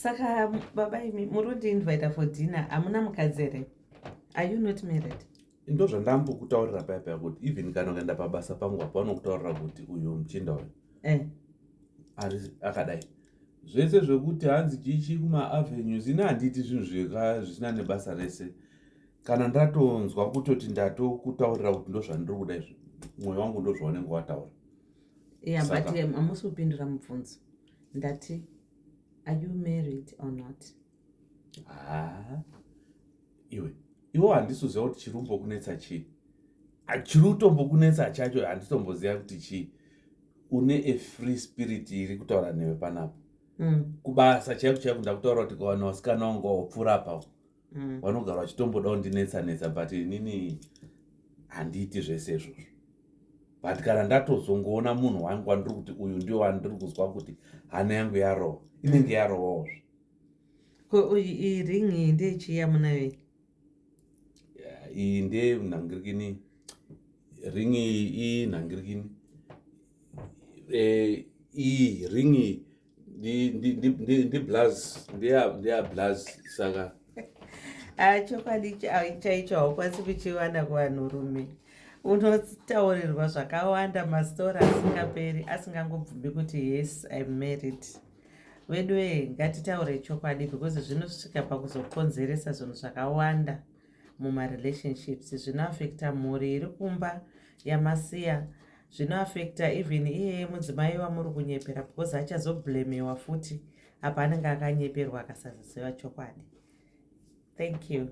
Saka baba imi muri kundiinvita for dinner, hamuna mukadzi here? Are you not married? Ndo zvandambokutaurira paya paya kuti even kana ukaenda pabasa pangu apo, vanokutaurira kuti uyu muchinda uyu ari akadai. Zvese zvekuti hanzi chichi kumaavenues, ini handiti zvinhu zvisina nebasa rese. Kana ndatonzwa kutoti ndatokutaurira kuti ndo zvandiri kuda izvi, mwoyo wangu ndo zvaunenge wataura. Yeah, but hamusi kupindura mubvunzo. Ndati, are you married or not? Ha, iwe, iwo handisi kuziva kuti chiri kumbokunetsa chii. Chiri kutombokunetsa chacho handitomboziva kuti chii. Une a free spirit iri kutaura newe panapa. Kubasa chaiko chaiko, ndakutaura kuti kawana vasikana wangu wapfuura apapo, vanogara vachitomboda kundinetsa netsa, but inini handiiti zvese izvozvo. But kana ndatozongoona munhu wangu wandiri kuti uyu ndio wandiri kuzwa kuti hana yangu yarohwa, inenge yarohwawozve. Ko iyi ring iyi ndeyechiya munayo? Iyi ndenhangirikini, ring iyi inhangirikini. Iyi ring iyi ndiblaz, ndeyablaz, saka Ah, chokwadi chaicho haukwanisi kuchiwana kuvanhurume. Unotaurirwa zvakawanda, mastori asingaperi, asingangobvumi kuti yes, I'm married. Veduwe, ngatitaure chokwadi because zvinosvika pakuzokonzeresa zvinhu zvakawanda mumarelationships. Zvinoafecta mhuri iri kumba yamasiya, zvinoafecta even iyeye mudzimai wamuri kunyepera because achazoblamewa futi apa anenge akanyeperwa akasaziva chokwadi. Thank you.